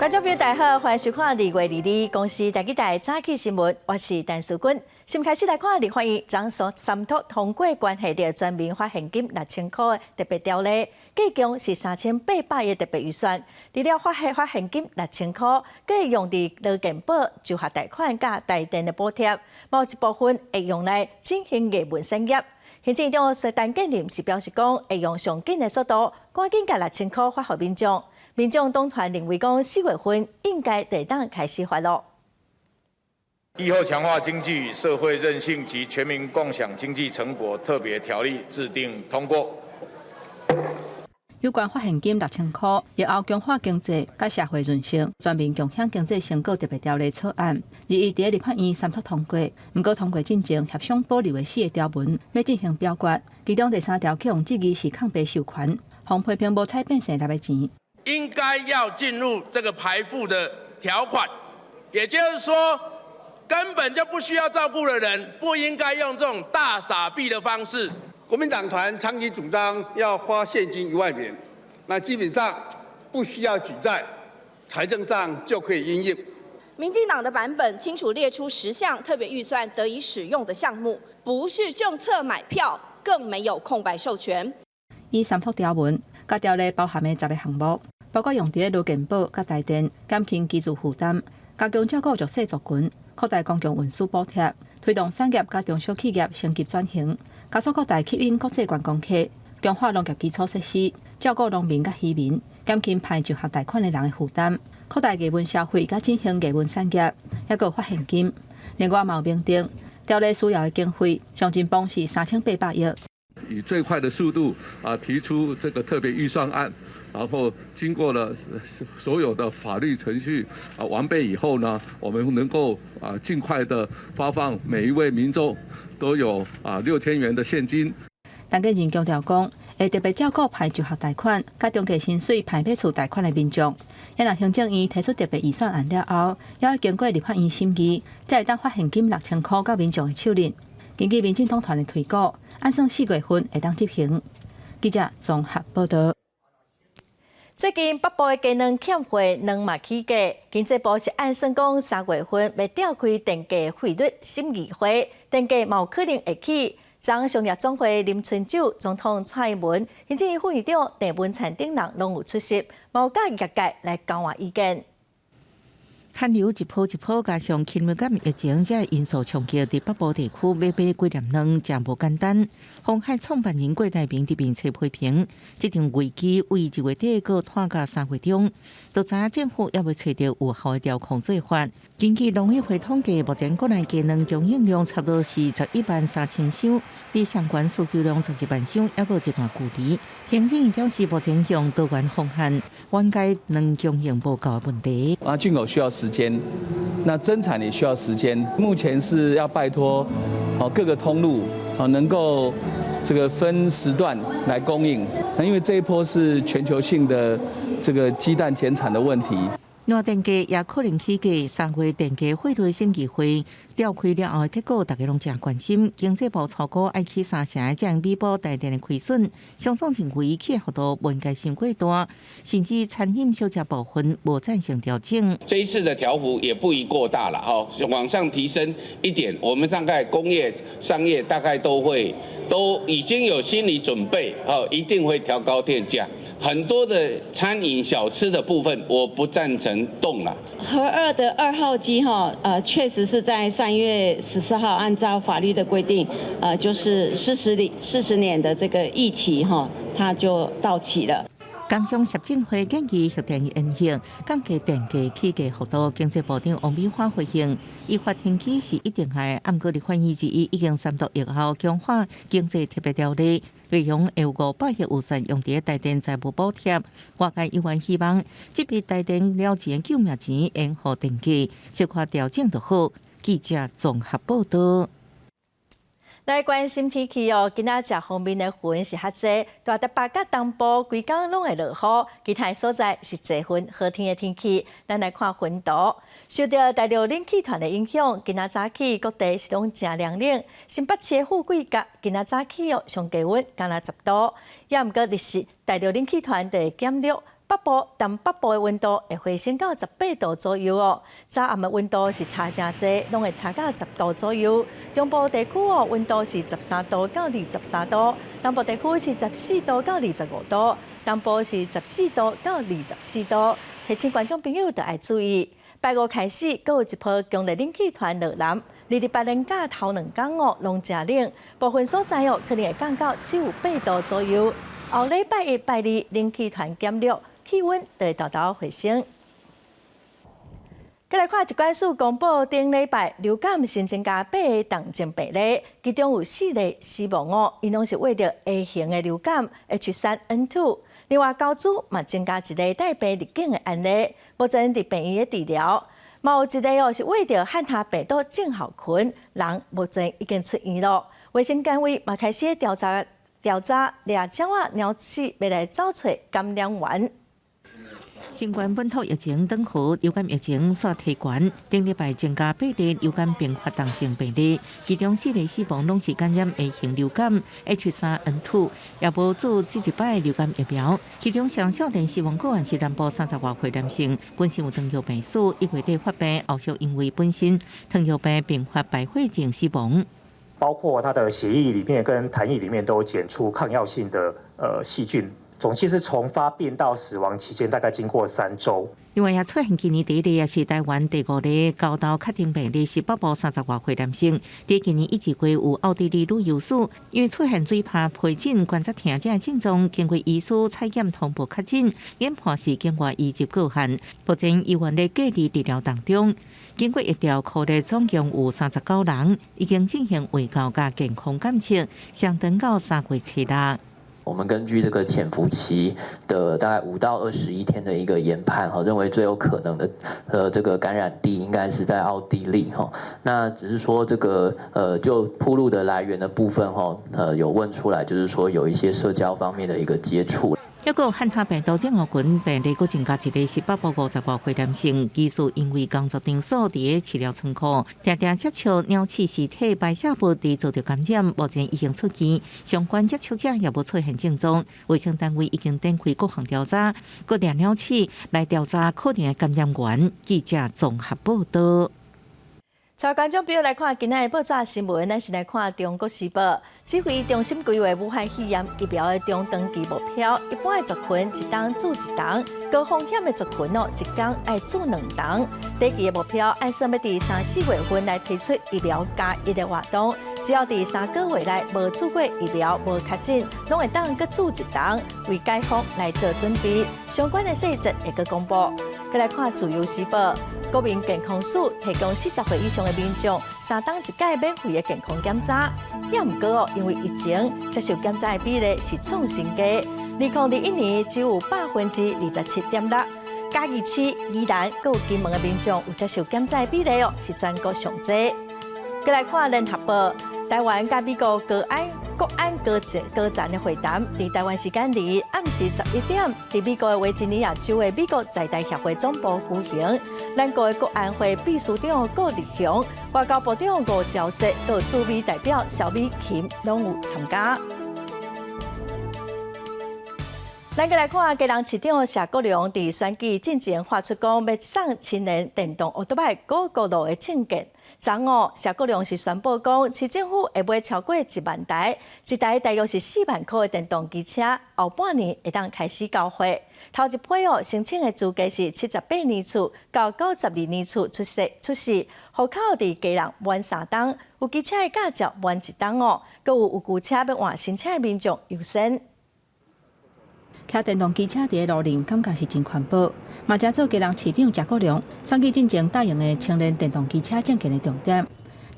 觀眾朋友大家好，歡迎收看2月22日公視台語台早起新聞，我是陳淑君。先開始來看立法院昨三讀通過關係著全民發現金六千箍的特別條例，計共是3800億特別預算。除了發現金六千箍，閣會用佇勞健保、就學貸款佮台電的補貼，嘛有一部分會用來振興藝文產業。行政院長陳建仁是表示講，會用上緊的速度，趕緊共六千箍發予民眾。民眾黨團認為講，4月份應該會當開始發囉。疫後強化經濟與社會韌性及全民共享經濟成果特別條例制定通過。有關發現金六千箍，疫後強化經濟佮社會韌性，全民共享經濟成果特別條例草案，21佇立法院三讀通過。毋過通過進前協商保留的四个條文，欲進行表決。其中第三條予人質疑是空白授權，予批評無採變成立的錢。應該要進入這個排富的條款，也就是說，根本就不需要照顧的人，不應該用這種大撒幣的方式。國民黨團長期主張要發現金1萬元，那基本上不需要舉債，財政上就可以因應。民進黨的版本清楚列出10項特別預算得以使用的項目，不是政策買票，更沒有空白授權。以三讀條文，佮條例包含的10个項目，包括用佇勞健保、佮台電減輕基住負擔，加強照顧弱勢族群，擴大公共運輸補貼，推動產業佮中小企業升級轉型，加速擴大吸引國際觀光客，強化農業基礎設施，照顧農民佮漁民，減輕辦就學貸款的人的負擔，擴大藝文消費佮振興藝文產業，抑閣有發現金。另外嘛有明定，條例需要的經費上盡邦是3800億。以最快的速度啊提出這個特別預算案。然後經過了所有的法律程序啊完備以後呢，我們能夠啊盡快的發放每一位民眾都有啊6000元的現金。陳建仁強調講，會特別照顧辦就學貸款、佮中低薪水辦買厝貸款的民眾。若行政院提出特別預算案了後，猶愛經過立法院審議，才會當發現金六千箍到民眾的手裡。根據民進黨團的推估，按算4月份會當執行。記者綜合報道。最近北部的雞卵欠貨，卵嘛起價。經濟部是按算講3月份欲召開電價費率審議會，電價嘛有可能會起。昨商業總會林春酒、總統蔡英文、行政院副院長鄭文燦等人攏有出席，嘛有佮業界來交換意見。寒流一波一波，加上氣溫佮疫情，這因素衝擊，佇北部地區欲買幾粒卵誠無簡單。鴻海創辦人郭台銘佇面冊批評，這場危機對1月底閣拖到3月中，都知影政府猶未揣著有效的調控做法。根據農委會統計，目前國內雞卵供應量差不多是11萬3千箱，離相關需求量12萬箱，猶閣有一段距離。行政院表示，目前用多元方案緩解卵供應無夠的問題。啊，進口需要時間，那增產也需要時間。目前是要拜託哦各個通路哦能夠這個分時段來供應。那因為這一波是全球性的這個雞蛋減產的問題。爛電價也可能起價，3月電價匯率審議會召開了後的結果，大家攏誠關心。經濟部初估愛起三成的，這樣彌補台電的虧損。商總認為起幅度無應該傷過大，甚至餐飲小食部分無贊成調整。這一次的調幅也不宜過大了，哦，往上提升一點，我們大概工業、商業大概都會都已經有心理準備，哦，一定會調高電價。很多的餐飲小吃的部分，我不贊成動了。核二的2號機哈，確實是在3月14號，按照法律的規定，就是40年的這個役期哈，它就到期了。工商協進會建議核電延役，降低電價起價幅度。經濟部長王美花回應，依法停機是一定愛，毋過立法院21已經三讀疫後強化經濟特別條例，內容會有500億預算用佇台電債務補貼。外界猶原希望這筆台電了錢救命錢延後電價，小可調整就好。記者綜合報道。來關心天氣哦，今仔食鋒面的雲是較濟，大台北佮東部規工攏會落雨，其他所在是濟雲好天的天氣。咱來看雲圖，受著大陸冷氣團的影響，今仔早起各地是攏誠涼冷。新北市的富貴角今仔早起哦，上低溫敢若10度，也毋過日時大陸冷氣團就會減弱，北部、東北部的溫度會回升到18度左右哦。早暗的溫度是差誠濟，攏會差到10度左右。中部地區哦，溫度是13度到23度；南部地區是14度到25度；東部是14度到24度。提醒觀眾朋友著愛注意，拜五開始，閣有一波強烈冷氣團落南，28連假頭兩工哦，攏誠冷，部分所在哦可能會降到只有8度左右。後禮拜一、拜二冷氣團減弱，氣溫就會沓沓回升。閣來看疾管署公布，頂禮拜流感新增加八个重症病例，其中有四例死亡哦，𪜶攏是罹著 A 型的流感 H3N2。另外，高雄嘛增加一例帶病入境的案例，目前佇病院咧治療。嘛有一例哦是罹著漢他病毒症候群，人目前已經出院囉。衛生單位嘛開始調查調查掠鳥仔鳥鼠，欲來找揣感染源。新冠本土疫情轉好，流感疫情煞提懸。頂禮拜增加八例流感併發重症病例，其中四例死亡攏是感染 A 型流感 H3N2，也無注這一擺流感疫苗。其中上少年死亡個案是南部30外歲男性，本身有糖尿病史，1月底發病，後續因為本身糖尿病併發敗血症死亡。包括他的血液裡面跟痰液裡面都檢出抗藥性的細菌。總計是從發病到死亡期間，大概經過3週。另外，也出現今年第一例，也是台灣第五例猴痘確診病例，是北部30外歲男性。佇今年1、2月有奧地利旅遊史，因為出現水泡、皮疹、關節疼這症狀，經過醫師採檢通報確診，研判是境外移入個案。目前醫院咧隔離治療當中，經過疫調，確認總共有39人已經進行衛教佮健康監測，上長到3月7日。我們根據這個潛伏期的大概5到21天的一個研判，哈，認為最有可能的，這個感染地應該是在奧地利，哈。那只是說這個，就暴露的來源的部分，哈，有問出來，就是說有一些社交方面的一個接觸。抑閣漢他病毒症候群病例閣增加一例，是北部50外歲男性，疑似因為工作場所佇咧飼料倉庫，定定接觸鳥鼠屍體排泄物，佇遭著感染，目前已經出院，相關接觸者也無出現症狀。衛生單位已經展開各項調查，閣掠鳥鼠來調查可能的感染源。記者綜合報道。帶觀眾朋友來看今仔的報紙新聞，咱先來看《中國時報》。指揮中心規劃武漢肺炎疫苗的中長期目標，一般的族群一冬注一針，高風險的族群哦，一工愛注兩針。短期的目標按算欲佇三四月份來推出疫苗加一的活動，只要佇3個月內無注過疫苗、無確診，攏會當閣注一針，為解封來做準備。相關的細節會閣公布。閣來看《自由時報》，國民健康署提供40歲以上的民眾三冬一擺免費的健康檢查。也毋過哦，因為疫情接受檢查的比例是創新低，2021年只有27.6%。嘉義市、宜蘭閣有金門的民眾有接受檢查的比例哦，是全國上濟。閣來看聯合報，台灣佮美國國安高層的會談，佇台灣時間二暗時11點，佇美國的維吉尼亞州的美國在台協會總部舉行。咱國的國安會秘書長顧立雄、外交部長吳釗燮、閣有駐美代表蕭美琴攏有參加。咱閣來看基隆市長謝國樑佇選舉進前發出講，欲送青年電動歐多擺過公路的證件。昨昏，謝國樑是宣布講，市政府會買超過1萬台，一台大約是4萬箍的電動機車，後半年會當開始交貨。頭一批哦，申請的資格是78年次到92年次出世，戶口佇基隆滿3冬，有機車的駕照滿一冬哦，閣有舊車欲換新車的民眾優先。騎電動機車佇咧路頂，感覺是真環保。嘛，成做基隆市長謝國樑選舉進前答應的青年電動機車證件的重點。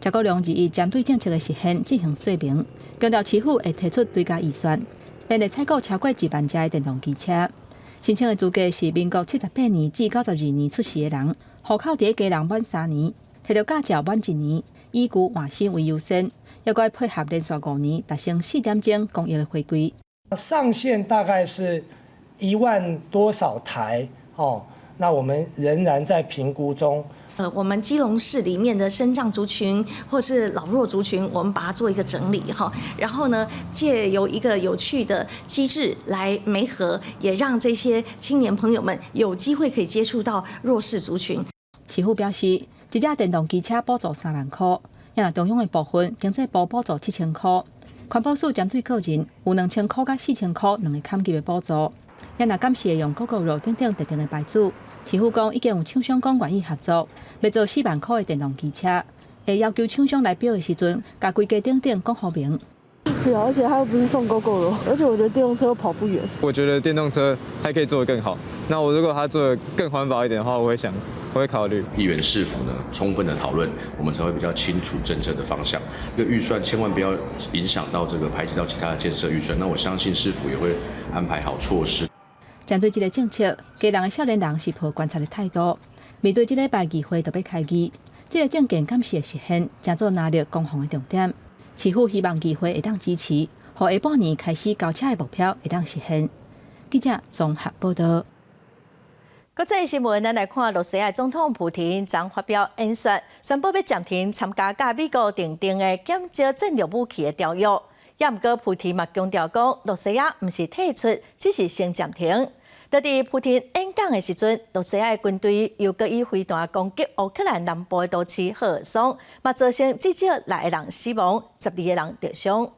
謝國樑二一針對政策的實現進行說明，強調市府會提出追加預算，便會採購超過1萬架的電動機車。申請的資格是民國78年至92年出世的人，戶口佇咧基隆滿3年，提著駕照滿一年，以舊換新為優先，抑閣愛配合連續5年達成4點鐘公益的回歸。上限大概是1萬多少台哦？那我們仍然在評估中。我們基隆市裡面的身障族群或是老弱族群，我們把它做一個整理哈，然後呢，借由一個有趣的機制來媒合，也讓這些青年朋友們有機會可以接觸到弱勢族群。市府表示，一架電動機車補助3萬箍，若中央的部分經濟部補助7000箍，環保署針對個人有2000箍佮4000箍兩个崁級的補助。若敢是會用 Gogoro 等等特定的牌子，市府講已經有廠商講願意合作，欲做4萬箍的電動機車，會要求廠商來標的時陣，共規格等等講予明。對啊，而且他又不是送 Gogoro，而且我覺得電動車跑不遠。我覺得電動車還可以做得更好。那我如果它做得更環保一點的話，我會想，我會考慮。議員市府呢，充分的討論，我們才會比較清楚政策的方向。這個預算千萬不要影響到這個排擠到其他的建設預算。那我相信市府也會安排好措施。針對這个政策，基隆的少年人是抱觀察的態度。面對這禮拜議會就欲開議，這个政見敢是會實現，成做拿力攻防的重點。市府希望議會會當支持，予下半年開始交車的目標會當實現。記者綜合報道。國際新聞，咱來看，羅西亞總統普廷昨發表演說，宣布欲暫停參加佮美國訂定的減少戰略武器的條約。也毋過，普廷嘛強調講，羅西亞毋是退出，只是先暫停。就佇普廷演講的時陣，羅西亞的軍隊又閣以飛彈攻擊烏克蘭南部的都市赫爾松，嘛造成至少六个人死亡，12個人著傷。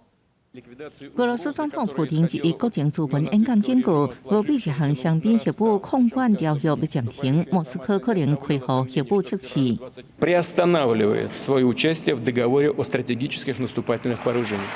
俄羅斯總統普廷一國情諮文演講警告，俄美一項雙邊核武控管條約欲暫停，莫斯科可能開放核武測試。 Приостанавливает свое участие в договоре о стратегических наступательных вооружениях.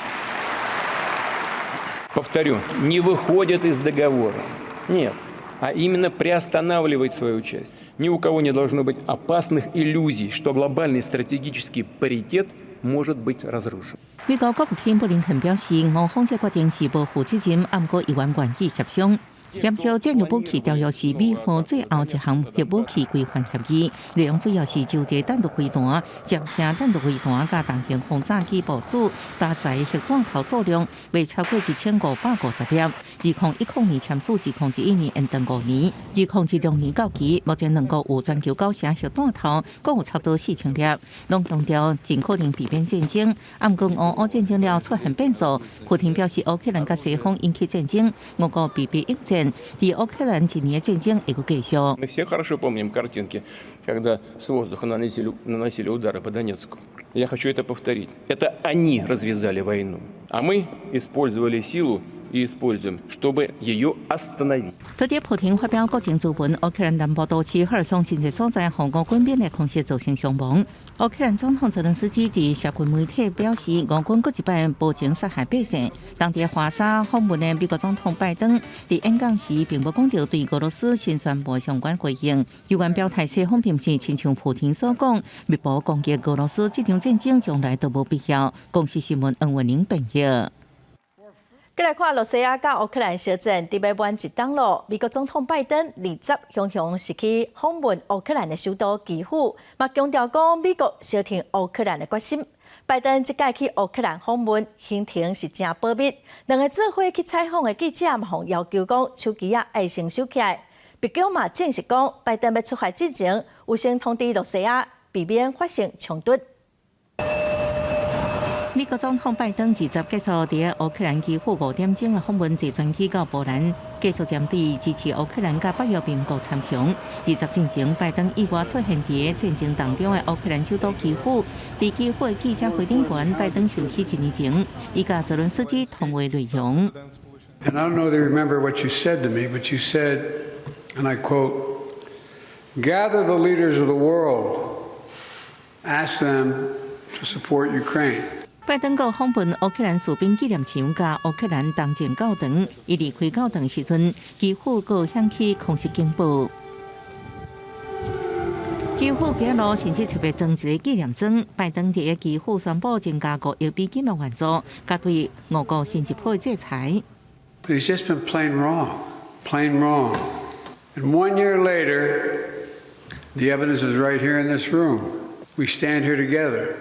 Повторю, не выходит из договора. Нет, а именно приостанавливает свое участие. Ни у кого не должно быть опасных иллюзий, что глобальный стратегический паритет может быть разрушен. 美國國務卿布林肯表示，俄方這決定是無負責任，毋過依然願意協商。減少戰略武器條約是美俄最後一項核武器規範協議，內容主要是洲際彈道飛彈、長程彈道飛彈佮重型轟炸機部署，搭載核彈頭數量袂超過1550粒。2010年簽署，2011年延長5年，2016年到期。目前兩國有全球九成核彈頭，閣有差不多4000粒，攏強調盡可能避免戰爭。毋過俄烏戰爭了出現變數，普廷表示烏克蘭佮西方引起戰爭，俄國被逼應戰。佇烏克蘭一年的戰爭會閣繼續。 Мы все хорошо помним картинки, когда с воздуха наносили удары по Донецку. Я хочу это повторить. Это они развязали войну, а мы использовали силу и используем, чтобы ее остановить. 特佇普廷發表國情諮文，烏克蘭南部都市赫爾松真濟所在，予俄軍兵力空襲造成傷亡。烏克蘭總統澤倫斯基佇社群媒體表示，俄軍閣一擺無情殺害百姓。當地華沙訪問的美國總統拜登，佇演講時並無講著對俄羅斯新宣布相關回應。有關表態，西方並毋是親像普廷所講，密謀攻擊俄羅斯，這場戰爭將來都無必要。公視新聞黃文玲編譯。閣來看羅西亞佮烏克蘭相戰，佇欲滿一冬囉。美國總統拜登20雄雄是去訪問烏克蘭的首都基輔，嘛強調講美國相挺烏克蘭的決心。拜登這擺去烏克蘭訪問行程是誠保密，兩个做伙去採訪的記者嘛，予要求講手機仔愛先收起來。白宮嘛證實講，拜登欲出發之前，有先通知羅西亞，避免發生衝突。美國總統拜登20結束佇烏克蘭基輔5點鐘的訪問，坐專機到波蘭，繼續針對支持烏克蘭佮北約盟國參詳。20進前，拜登意外出現佇戰爭當中的烏克蘭首都基輔，佇基輔的記者會頂懸，拜登想起一年前，伊佮澤倫斯基通話內容。 And I don't know if you remember what you said to me, but you said, and I quote, "Gather the leaders of the world, ask them to support Ukraine." 拜登閣訪問烏克蘭士兵紀念牆佮烏克蘭東正教堂，伊離開教堂時陣，基輔閣響起空襲警報。基輔街路甚至特別裝一个紀念磚，拜登佇基輔宣布增加5億美金的援助，佮對俄國新一波制裁。 But he's just been plain wrong, plain wrong. And one year later, the evidence is right here in this room. We stand here together.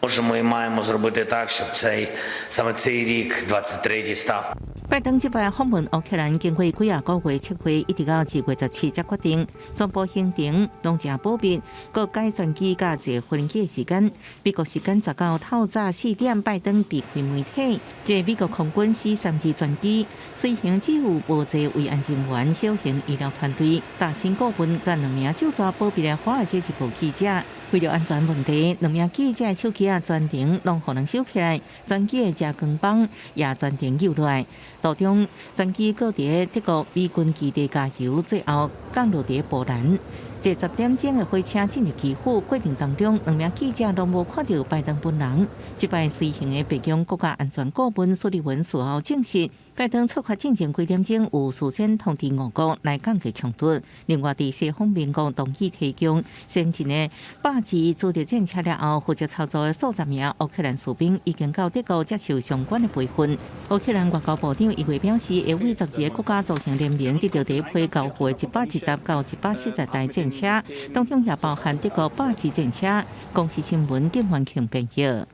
Можемо і маємо зробити так, щоб цей саме цей рік, 23-й, став. 拜登這擺訪問烏克蘭，經過幾仔個月策劃，一直到2月17才決定，全部行程攏誠保密，閣改專機佮坐飛機的時間。美國時間19透早4點，拜登避開媒體，坐美國空軍 C-32專機，隨行只有無坐維安人員、小型醫療團隊、大臣顧問佮兩名手帶保密的華爾街日報記者。為著安全問題，兩名記者的手機仔全程攏予人收起來，專機的遮光板也全程搝落來。途中，專機閣佇德國美軍基地加油，最後降落佇波蘭。坐10點鐘的火車進入基輔，過程當中，兩名記者攏無看著拜登本人。這擺隨行的白宮國家安全顧問蘇利文事後證實，拜登出發進前幾點鐘有事先通知俄國來降低衝突。另外，佇西方盟國同意提供先進的100支主力戰車了後，負責操作的數十名烏克蘭士兵已經到德國接受相關的培訓。烏克蘭外交部長伊會表示，會為12個國家組成聯盟，得著第一批交付的110到140台戰車，當中也包含德國100支戰車。公視新聞鄭元慶編譯。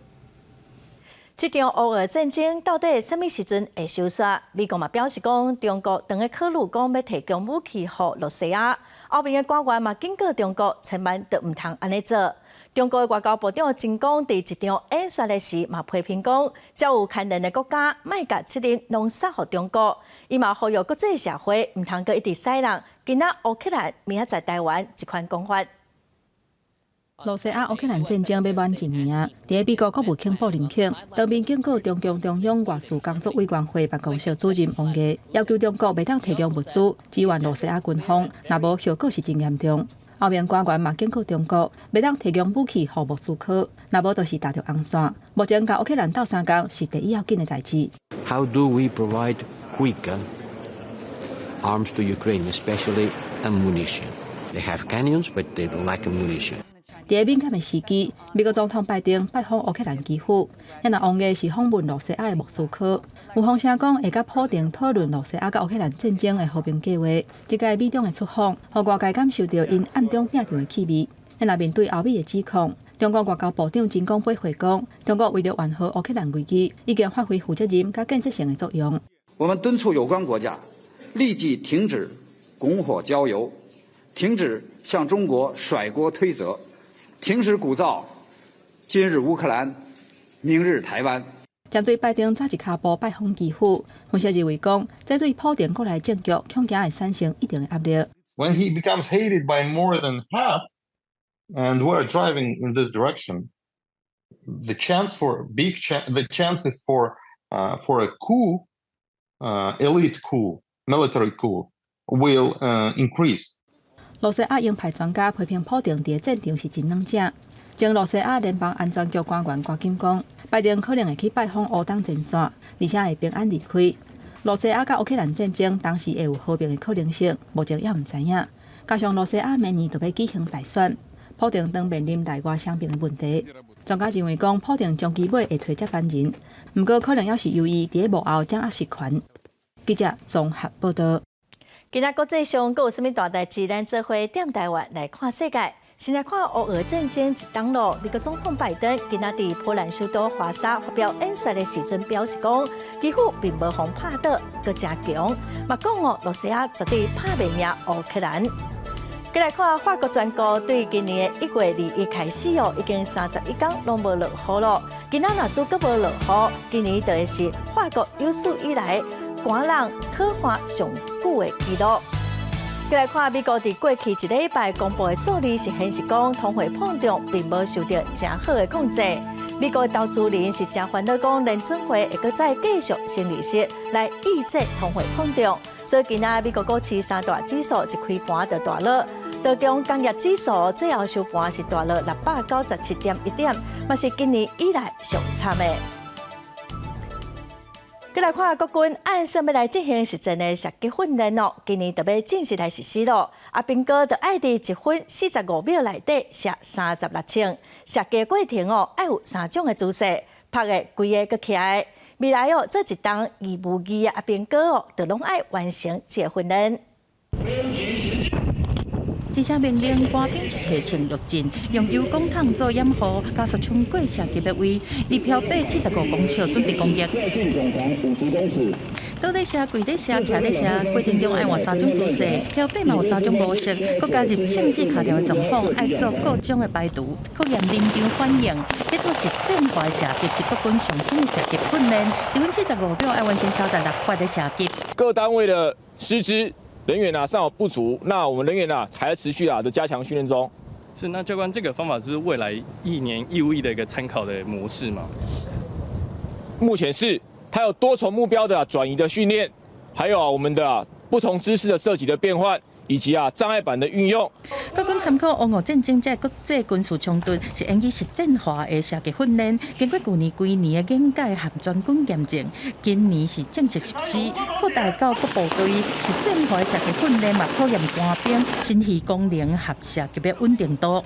這場烏俄戰爭到底啥物時陣會收煞？美國嘛表示講，中國當咧考慮講欲提供武器予露西亞。歐盟的官員嘛警告中國，千萬著毋通按呢做。中國的外交部長秦剛佇一場演說的時嘛批評講，遮有牽連的國家，莫共責任攏捒予中國。伊嘛呼籲國際社會毋通閣一直使人，今仔烏克蘭，明仔載台灣這款講法。露西亞烏克蘭戰爭欲滿一年啊！佇美國國務卿布林肯當面警告中共中央外事工作委員會辦公室主任王毅，要求中國袂當提供物資支援露西亞軍方，若無後果是真嚴重。歐盟官員嘛警告中國，袂當提供武器予莫斯科，若無就是踏著紅線。目前共烏克蘭鬥相共是第一要緊的代誌。 How do we provide quicker arms to Ukraine, especially ammunition? They have cannons, but they lack ammunition. 佇敏感的時機，美國總統拜登拜訪烏克蘭基輔，啊若王毅是訪問露西亞的莫斯科。有風聲講會佮普丁討論露西亞佮烏克蘭戰爭的和平計劃。這屆美中的出訪，予外界感受著𪜶暗中拚仗的氣味。啊若面對歐美的指控，中國外交部長秦剛回講，中國為著緩和烏克蘭危機，已經發揮負責任佮建設性的作用。我們敦促有關國家立即停止拱火澆油，停止向中國甩鍋推責。停止鼓噪今日烏克蘭，明日台灣。針對拜登早一跤步拜訪基輔，分析認為講，這對普丁國內政局恐驚會產生一定的壓力。 When he becomes hated by more than half, and we're driving in this direction, the chances for a coup, elite coup, military coup, will increase. 露西亞鷹派專家批評普丁佇戰場是真軟正。前露西亞聯邦安全局官員趕緊講，拜登可能會去拜訪烏東前線，而且會平安離開。露西亞佮烏克蘭戰爭當時會有和平的可能性，目前猶毋知影。加上露西亞明年就欲舉行大選，普丁當面臨內外雙邊的問題。專家認為講，普丁終其尾會揣接班人，毋過可能猶是由伊佇幕後掌握實權。記者綜合報道。今仔國際上閣有啥物大代誌？咱做伙踮台灣來看世界。先來看烏俄戰爭一冬囉，美國總統拜登今仔佇波蘭首都華沙發表演說的時陣，表示講，基輔並無予拍倒，閣誠強，嘛講哦，露西亞絕對拍袂贏烏克蘭。過來看法國全國對今年的1月21開始哦，已經31工攏無落雨囉。今仔若是閣無落雨，今年就會是法國有史以來乾冷洘旱上久的紀錄。過來看美國佇過去一禮拜公布的數字是顯示講，通貨膨脹並無受著誠好的控制。美國的投資人是誠煩惱講，聯準會會閣再繼續升利息來抑制通貨膨脹。所以今仔美國股市三大指數一開盤就大落，道瓊工業指數最後收盤是大落697.1點，嘛是今年以來上慘的。過來看國軍按算欲來進行實戰的射擊訓練哦，今年就欲正式來實施囉。阿兵哥就愛佇1分45秒內底射36槍，射擊過程哦，愛有三種的姿勢，趴的、跪的、閣徛的。未來哦，做一冬義務役的阿兵哥哦，就攏愛完成這個訓練。這聲命令，官兵一提穿躍進，用油管筒做掩護，加速衝過射擊的位，離標靶75公尺準備攻擊。倒咧射、跪咧射、徛咧射，過程中愛換三種姿勢，跳馬嘛有三種模式，閣加入銃子跤著的狀況，愛做各種的排除，考驗臨場反應。這套實戰化的射擊是國軍上新的射擊訓練，1分45秒愛完成36發的射擊。各單位的師資人員啊尚有不足，那我們人員啊還在持續啊的加強訓練中。是，那教官，這個方法是不是未來一年義務役的一個參考的模式嗎？目前是，它有多重目標的轉移的訓練，還有啊我們的不同姿勢的射擊的變換，以及啊障礙板的運用。國軍參考烏俄戰爭這國際軍事衝突，是用於實戰化的射擊訓練。經過舊年規年的研究和全軍驗證，今年是正式實施，擴大到各部隊實戰化的射擊訓練，嘛考驗官兵心肺功能和射擊的穩定度。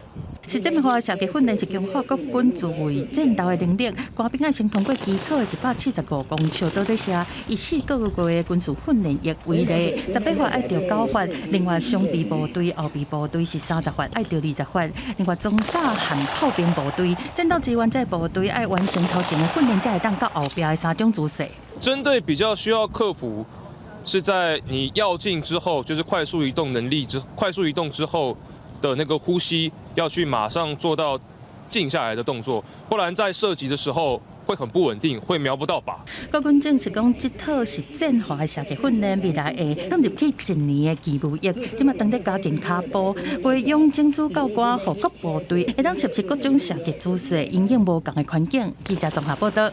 實戰化的射擊訓練是強化國軍自衛戰鬥的能力，官兵愛先通過基礎的145公尺倒咧射，以4個月的軍事訓練役為例，18發愛著9發，另外雙備部隊、後備部隊是30發愛著20發，另外裝甲和炮兵部隊、戰鬥支援這部隊愛完成頭前的訓練，才會當到後壁的三種姿勢。針對比較需要克服，是在你躍進之後，就是快速移動能力之快速移動之後的那個呼吸，要去馬上做到靜下來的動作，不然在射擊的時候會很不穩定，會瞄不到靶。國軍證實講，這套實戰化的射擊訓練未來會放入去一年的義務役，這馬當咧加緊跤步，培養精子教官，予各部隊會當熟悉各種射擊姿勢，因應無仝的環境。記者綜合報道。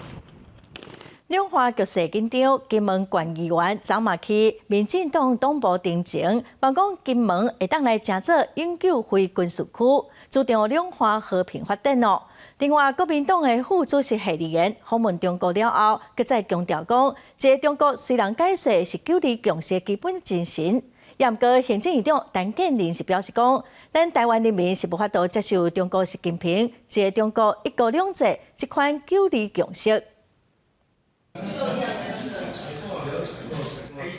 兩岸局勢緊張，金門縣議員昨嘛去民進黨黨部陳情，望講金門會當來成做永久非軍事區，主張兩岸和平發展哦。另外，國民黨的副主席謝立岩訪問中國了後，閣再強調講，一個中國雖然解釋是九二共識基本精神，也毋過行政院長陳建仁是表示講，咱台灣人民是無法度接受中國習近平一個中國一國兩制這款九二共識。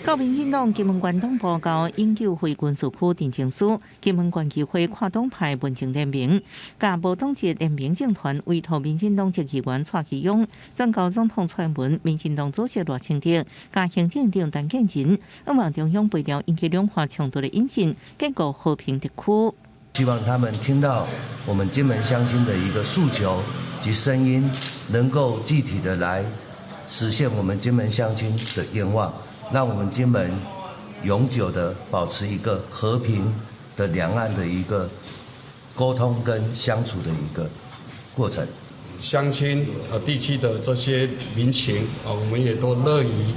到民進黨金門縣黨部交永久非軍事區陳情書，金門縣議會跨黨派民政聯盟，佮無黨籍聯盟政團委託民進黨籍議員蔡其勇，轉交總統蔡英文、民進黨主席賴清德，佮行政院長陳建仁，向望中央賠掉引起兩岸衝突的引線，建構和平特區。希望他們聽到我們金門鄉親的一個訴求及聲音，能夠具體的來實現我們金門鄉親的願望。讓我們金門永久的保持一個和平的兩岸的一個溝通跟相處的一個過程。鄉親地區的這些民情啊，我們也都樂於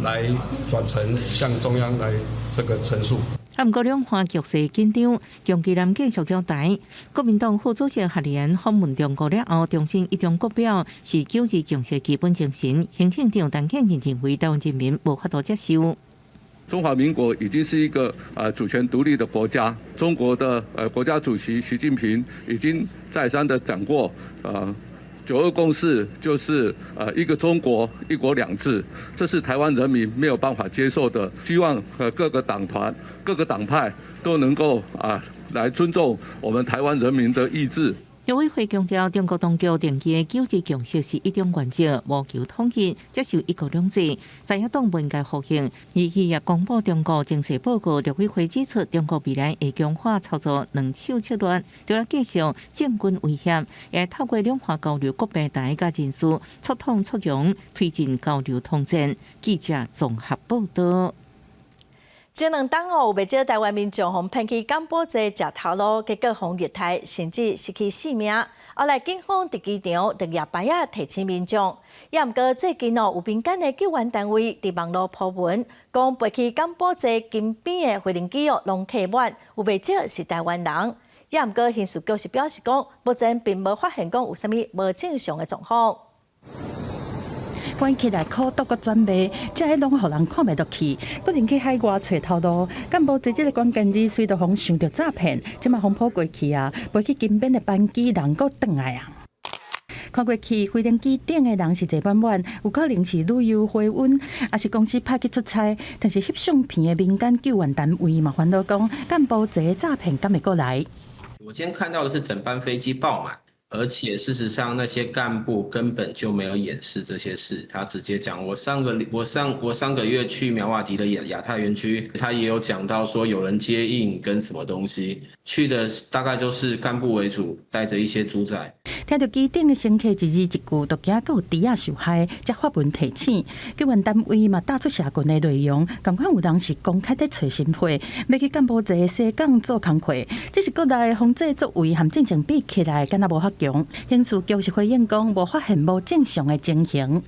來轉呈向中央來這個陳述。啊，毋過兩岸局勢緊張，江啟臣繼續表態。國民黨副主席謝立岩訪問中國了後，重申一中各表是九二共識基本精神。行政長陳建仁認為，台灣人民無法度接受。中華民國已經是一個主權獨立的國家，中國的國家主席習近平已經再三的講過，九二共識就是一個中國一國兩制，這是台灣人民沒有辦法接受的。希望各個黨團、各個黨派都能夠啊來尊重我們台灣人民的意志。陸委會強調，中國當局定義的九二共識是一中原則，無求統一，接受一國兩制，在野黨不應該否認。而伊也公布中國情勢報告，陸委會指出，中國未來會強化操作兩手策略，除了繼續政軍威脅，也透過兩岸交流各平台佮人士，促統促融，推進交流統戰。記者綜合報道。前兩冬哦，有袂少台灣民眾予騙去柬埔寨食頭路，結果予虐待，甚至失去性命。後來警方佇機場就舉牌仔提醒民眾。也毋過最近哦，有民間的救援單位佇網路 po 文，講飛去柬埔寨金邊的飛行機哦，攏客滿，有袂少是台灣人。也毋過刑事局是表示講，目前並無發現講有啥物無正常的狀況。關起來苦毒閣轉賣，這个攏予人看袂落去。閣入去海外揣頭路，柬埔寨這个關鍵字隨著予想著詐騙，這馬風波過去啊，飛去金邊的班機人閣轉來啊。看過去飛行機頂的人是坐滿滿，有可能是旅遊回溫，抑是公司派去出差。但是翕相片的民間救援單位嘛，煩惱講柬埔寨詐騙敢會閣來？我今天看到的是整班飛機爆滿。而且事實上，那些幹部根本就沒有掩飾這些事，他直接講：我上個月去苗瓦迪的亞太園區，他也有講到說有人接應跟什麼東西，去的大概就是幹部為主，帶着一些豬仔。聽著機頂的乘客一字一句，都驚閣有豬仔受害，才發文提醒。救援單位嘛打出社群的內容，仝款有人是公開佇揣心血，欲去柬埔寨西港做工課。只是國內防制作為和進前比起來，敢若無遐強。刑事局是回應講，無發現無正常的情形。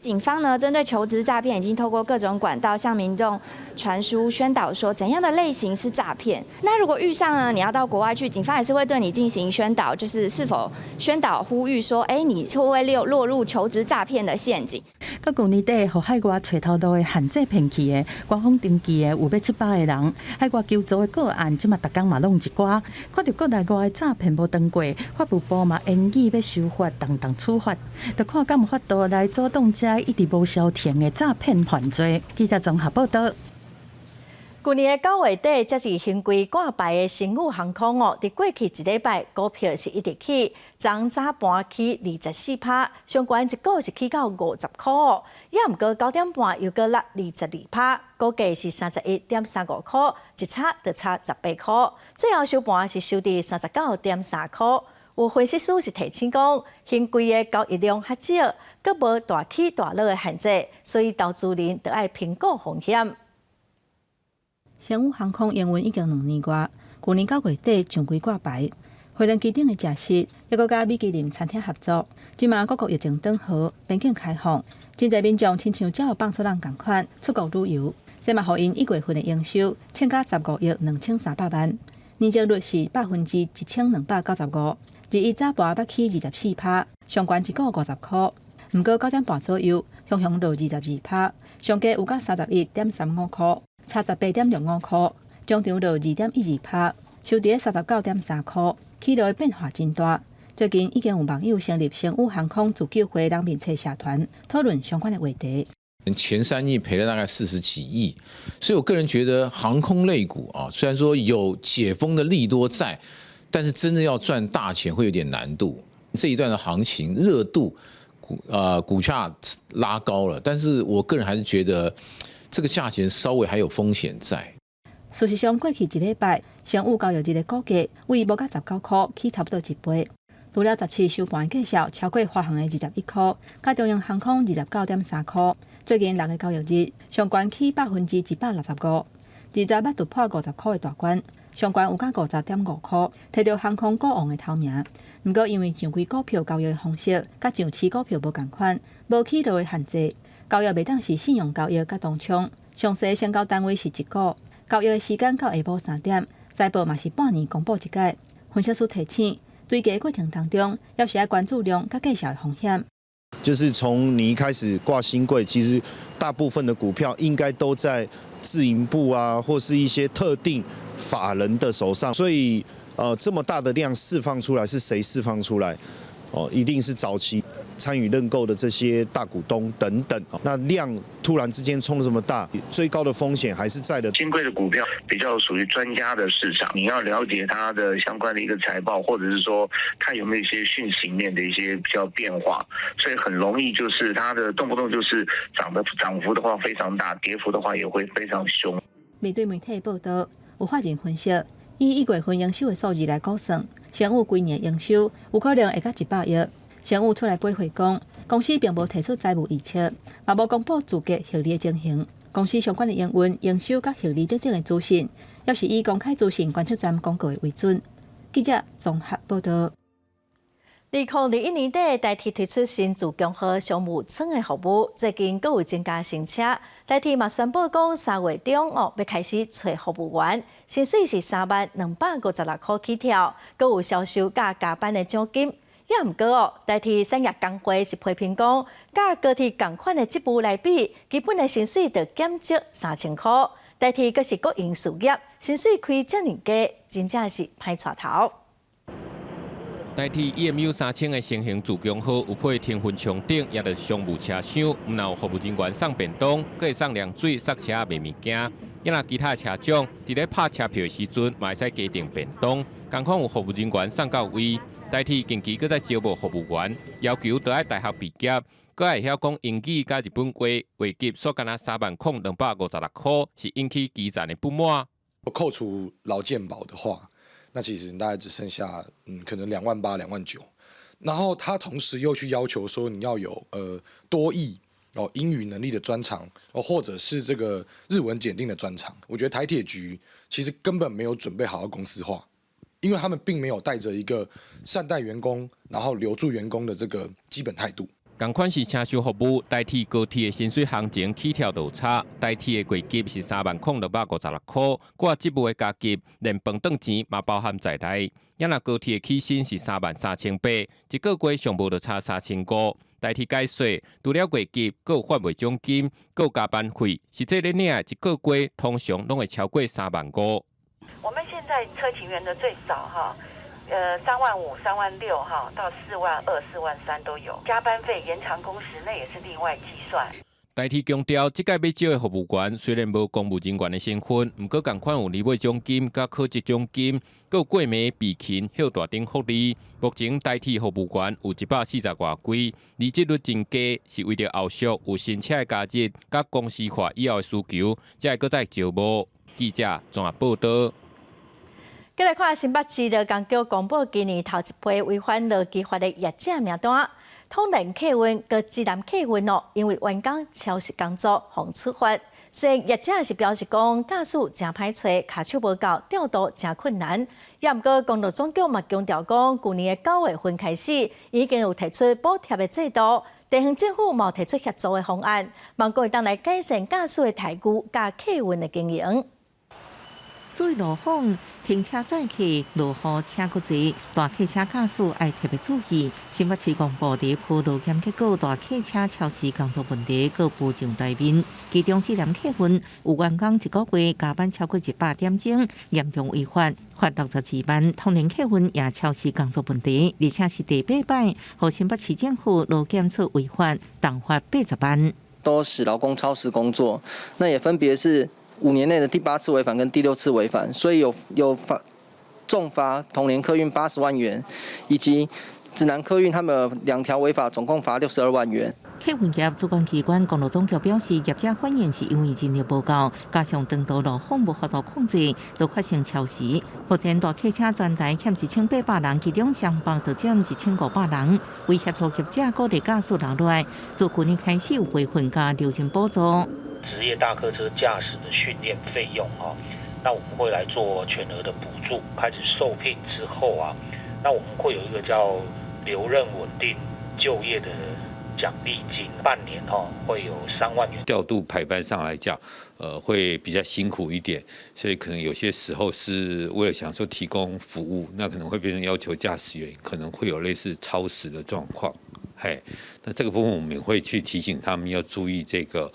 警方呢，針對求職詐騙，已經透過各種管道向民眾傳輸宣導，說怎樣的類型是詐騙。那如果遇上呢，你要到國外去，警方也是會對你進行宣導，就是是否宣導呼籲說，哎，你會不會落入求職詐騙的陷阱？到舊年底，予海外揣頭路的限制騙去的，官方登記的有欲700個人，海外求助的個案，這馬逐工嘛攏一寡。看著國內外的詐騙無斷過，法務部嘛研議欲修法，重重處罰，就看敢有法度來阻擋這一直無消停的詐騙犯罪。記者綜合報道。舊年的9月底，才佇興櫃掛牌的星宇航空哦，佇過去一禮拜股票是一直起，昨早盤起24%，上懸一股是起到50箍哦，也毋過9點半又閣落22%，股價是31.35箍，一差就差18箍，最後收盤是收佇39.3箍。有分析師是提醒講，興櫃的交易量較少，閣無大起大落的限制，所以投資人著愛評估風險。星宇航空營運已經2年外，舊年9月底上櫃掛牌，飛輪機頂的食食，抑閣佮米其林餐廳合作。這馬各國疫情轉好，邊境開放，真濟民眾親像鳥放出人仝款出國旅遊，這嘛予𪜶1月份的營收衝到15億2300萬，年增率是1295%。日一早盤捌起24%，上懸一股50箍。毋過9點半左右，雄雄落22%，上低有到31.35箍。差18.65箍，終場落2.12%，收佇39.3箍，起落變化真大。最近已經有網友成立星宇航空自救會人面冊社團，討論相關的話題。前3季賠了大概40幾億，所以我個人覺得航空類股啊，雖然說有解封的利多在，但是真的要賺大錢會有點難度。這一段的行情熱度股價拉高了，但是我個人還是覺得，這個價錢稍微還有風險在。事實上，過去一禮拜，星宇交易日的股價為無到19箍，起差不多一倍。除了17收盤價數超過華航的21箍，佮長榮航空29.3箍。最近6個交易日，上懸起165%，20捌突破50箍的大關，上懸有到50.5箍，提著航空股王的頭名。毋過因為上櫃股票交易的方式，佮上市股票無仝款，無起落的限制。交易袂當是信用交易佮當沖，詳細成交單位是一股，交易的時間到下晡3點，財報嘛是半年公布一擺。分析師提醒，追加過程當中，猶是愛關注量佮價數的風險。就是從你一開始掛興櫃，其實大部分的股票應該都在自營部啊，或是一些特定法人的手上，所以這麼大的量釋放出來，是誰釋放出來？哦，一定是早期參與認購的這些大股東等等。那量突然之間衝這麼大，追高的風險還是在的。興櫃的股票比較屬於專家的市場，你要了解它的相關的一個財報，或者是說它有沒有一些訊息面的一些比較變化，所以很容易就是它的動不動就是漲的漲幅的話非常大，跌幅的話也會非常兇。面對媒體報道，有法人分析，以1月份營收的數字來估算，星宇規年營收有可能會到100億。星宇出來回應講，公司並無提出財務預測，嘛無公布資格獲利的情形。公司相關的營運、營收佮獲利等等的資訊，猶是以公開資訊觀測站公告的為準。記者綜合報道。2021年底，台鐵推出新自強號商務艙的服務，最近閣有增加乘車。台鐵嘛宣布講，3月中哦，欲開始揣服務員，薪水是30,256箍起跳，閣有銷售佮加班的獎金。也毋過哦，台鐵產業工會是批評講，佮高鐵仝款的職務來比，基本的薪水就減少3000箍。台鐵閣是國營事業，薪水開遮爾低，真正是歹帶頭。台鐵 EMU 3000的新型自強號有配天雲艙頂，抑著商務車廂，毋但有服務人員送便當，閣會送涼水、剎車賣物件。抑若其他車種，佇咧拍車票的時陣，嘛會使加訂便當，仝款有服務人員送到位。台鐵近期閣再招募服務員，要求著愛大學畢業，閣愛會曉講英語佮日本話，月給煞干焦30,256箍，是引起基層的不滿。扣除勞健保的話，那其實大概只剩下可能2萬8、2萬9。然後他同時又去要求說你要有多益哦英語能力的專長哦，或者是這個日文檢定的專長。我覺得台鐵局其實根本沒有準備好要公司化，因為他們並沒有帶着一個善待員工，然後留住員工的這個基本態度。仝款是車廂服務，台鐵高鐵的薪水行情起跳落差，台鐵的月給是30,656箍，掛職務的加給，連飯頓錢嘛包含在內。也若高鐵的起薪是33,800，一個月上無就差3,500。台鐵解說，除了月給，閣有販賣獎金，閣有加班費，實際咧領的一個月通常攏會超過3萬5。我們現在車勤員的最少哈，3萬5、3萬6哈，到4萬2、4萬3都有。加班費、延長工時，那也是另外計算。台鐵強調，這屆欲招的服務員雖然無公務人員的身份，毋過仝款有年尾獎金、佮考績獎金，閣有過暝備勤、歇大等福利。目前台鐵服務員有140外幾，離職率真低，是為著後續有新車的加入、佮公司化以後的需求，才會閣再招募。記者綜合報導。繼來看新北市勞工局公布今年頭一批違反勞基法的業者名單，通聯客運佮芝南客運哦，因為員工超時工作，予處罰。雖然業者是表示講，駕駛誠歹揣，跤手無夠，調度誠困難。也毋過公路總局嘛強調講，舊年的9月份開始，已經有提出補貼的制度，地方政府嘛有提出協助的方案，望講會當來改善駕駛的待遇佮客運的經營。注意路況，停車載客，落雨車閣濟，大客車駕駛愛特別注意。新北市公布佇鋪路檢結果，大客車超時工作問題閣浮上台面。其中，芝南客運有員工一個月加班超過100點鐘，嚴重違法，罰62萬。通聯客運也超時工作問題，而且是第八擺，予新北市政府勞檢處違法，重罰80萬。都使勞工超時工作，那也分別是5年內的第八次違反跟第六次違反，所以有罰重罰通聯客運80萬元，以及指南客運他們兩條違法，總共罰62萬元。客運業主管機關公路總局表示，業者反映是因為人力無夠，加上長途路況無法度控制，都發生超時。目前大客車全台欠1800人，其中雙北就佔1500人。為協助業者鼓勵駕駛留落來，自去年開始有培訓佮留任補助。職業大客車駕駛的訓練費用啊，那我們會來做全額的補助。開始受聘之後啊，那我們會有一個叫留任穩定就業的獎勵金，半年哈會有3萬元。調度排班上來講，會比較辛苦一點，所以可能有些時候是為了想說提供服務，那可能會變成要求駕駛員可能會有類似超時的狀況。嘿，那這個部分我們也會去提醒他們要注意這個，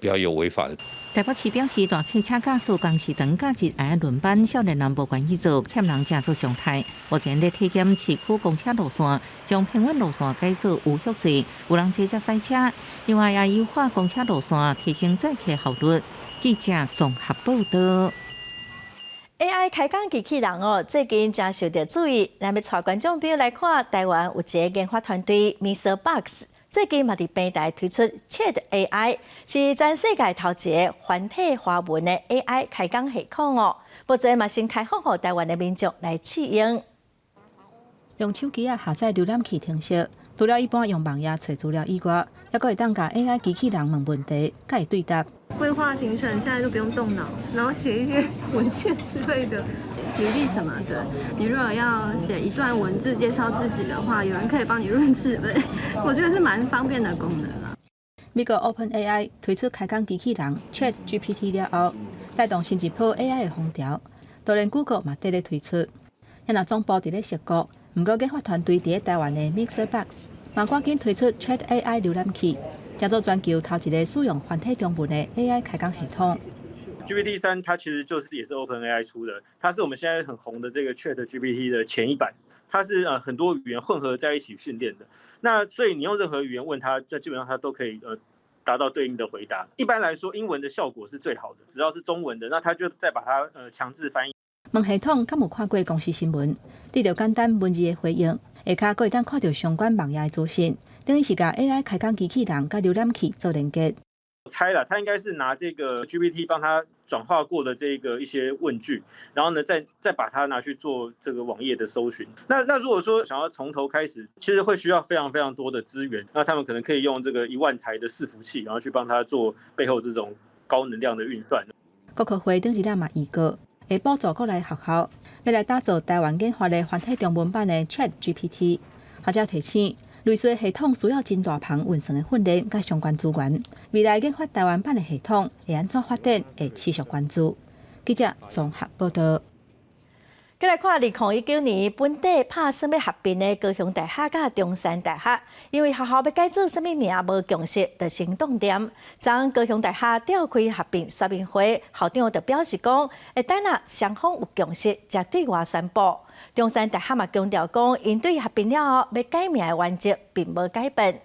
不要有違法的。台北市表示，大客車駕駛工時長，假日愛輪班，少年人無願意做，欠人才做常態。目前咧體檢市區公車路線，將偏遠路線改做有休制，有人坐才駛車。另外也優化公車路線，提升載客效率。記者綜合報導。 AI 開講機器人哦，最近誠受著注意。咱欲帶觀眾朋友來看，台灣有一个研發團隊 MixerBox，最近嘛佇平台推出 Chat AI，是全世界頭一个繁體華文的 AI 開講系統哦。目前嘛先開放予台灣的民眾來試用。用手機仔下載瀏覽器程式，除了一般用網頁揣資料以外，猶閣會當共 AI 機器人問問題，佮伊對答。規劃行程現在都不用動腦，然後寫一些文件之類的，履歷什麼的。你如果要寫一段文字介紹自己的話，有人可以幫你潤飾，我覺得是蠻方便的功能啦。美國 OpenAI 推出開講機器人 ChatGPT 了後，帶動新一波 AI 的風潮，就連 Google 嘛綴咧推出。也若總部佇咧矽谷，毋過研發團隊佇咧台灣的 MixerBox 嘛趕緊推出 Chat AI 瀏覽器。叫做全球頭一个使用繁體中文的 AI 開講系統。 GPT-3它其實就是也是 OpenAI 出的，它是我們現在很紅的這個 ChatGPT 的前一版，它是很多語言混合在一起訓練的。那所以你用任何語言問它，就基本上它都可以達到對應的回答。一般來說，英文的效果是最好的，只要是中文的，那它就再把它強制翻譯。問系統敢有看過公視新聞，得著簡單文字的回應。下跤閣會當看著相關網頁的資訊，等於是共 AI 開講機器人佮瀏覽器做連結。猜啦，他應該是拿這個 GPT 幫他轉化過的這個一些問句，然後呢，再把它拿去做這個網頁的搜尋。那如果說想要從頭開始，其實會需要非常非常多的資源。那他們可能可以用這個1萬台的伺服器，然後去幫他做背後這種高能量的運算。國科會頂日嘛預告，會補助國內學校，欲來打造台灣研發的繁體中文版的 ChatGPT。學者提醒，類似的系統需要真大棚運算的訓練佮相關資源。未來研發台灣版的系統會按怎發展，會持續關注。記者綜合報道。閣來看2019年本地拍算欲合併的高雄大學佮中山大學，因為學校欲改做啥物名無共識，就先擋電。昨昏高雄大學召開合併說明會，校長就表示講，會等若雙方有共識，才對外宣布。中山大學嘛強調講，𪜶對合併了後欲改名的原則並無改變。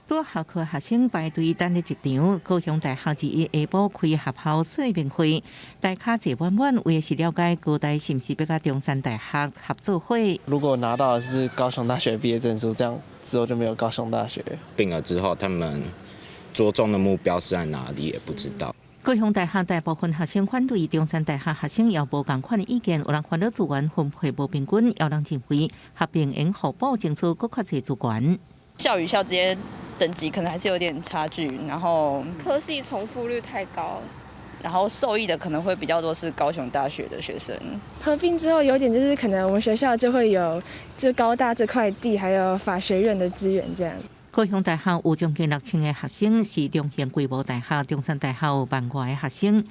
拄下課學生排隊等佇入場，高雄大學二一下晡開合校說明會，大家坐滿滿，為的是了解高大是毋是欲佮中山大學合做伙。如果拿到的是高雄大學畢業證書，這樣之後就沒有高雄大學。併了之後，他們著重的目標是在哪裡，也不知道。高雄大學大部分學生反對，中山大學學生也無仝款的意見，有人煩惱資源分配無平均，有人認為合併應互補爭取閣較濟資源。校與校之間等級可能還是有點差距，然後科系重複率太高，然後受益的可能會比較多是高雄大學的學生。合併之後有點就是可能我們學校就會有就高大這塊地，還有法學院的資源這樣。高雄大學有將近6000個學生，是中型規模大學。中山大學有萬外個學生。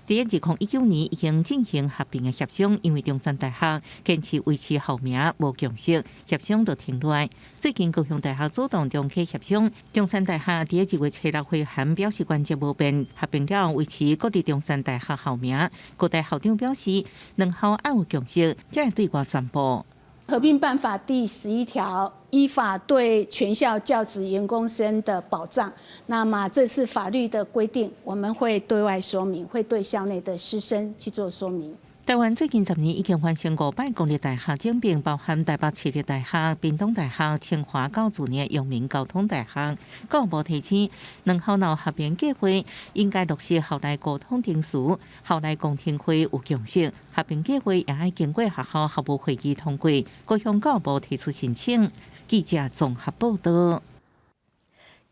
佇2019年已經進行合併的協商，因為中山大學堅持維持校名無共識，協商就停落來。最近高雄大學主動重啟協商，中山大學佇2月初6回函表示原則無變，合併了維持國立中山大學校名。高大校長表示，兩校愛有共識，才會對外宣布。合併辦法第11條依法對全校教職員工生的保障，那麼這是法律的規定，我們會對外說明，會對校內的師生去做說明。台灣最近10年已經完成五擺公立大學整併，包含台北市立大學、屏東大學、清華到去年陽明交通大學。教育部提醒，兩校若合併計劃應該落實校內溝通程序，校內公聽會有共識，合併計劃也愛經過學校校務會議通過。閣向教育部提出申請。記者綜合報道。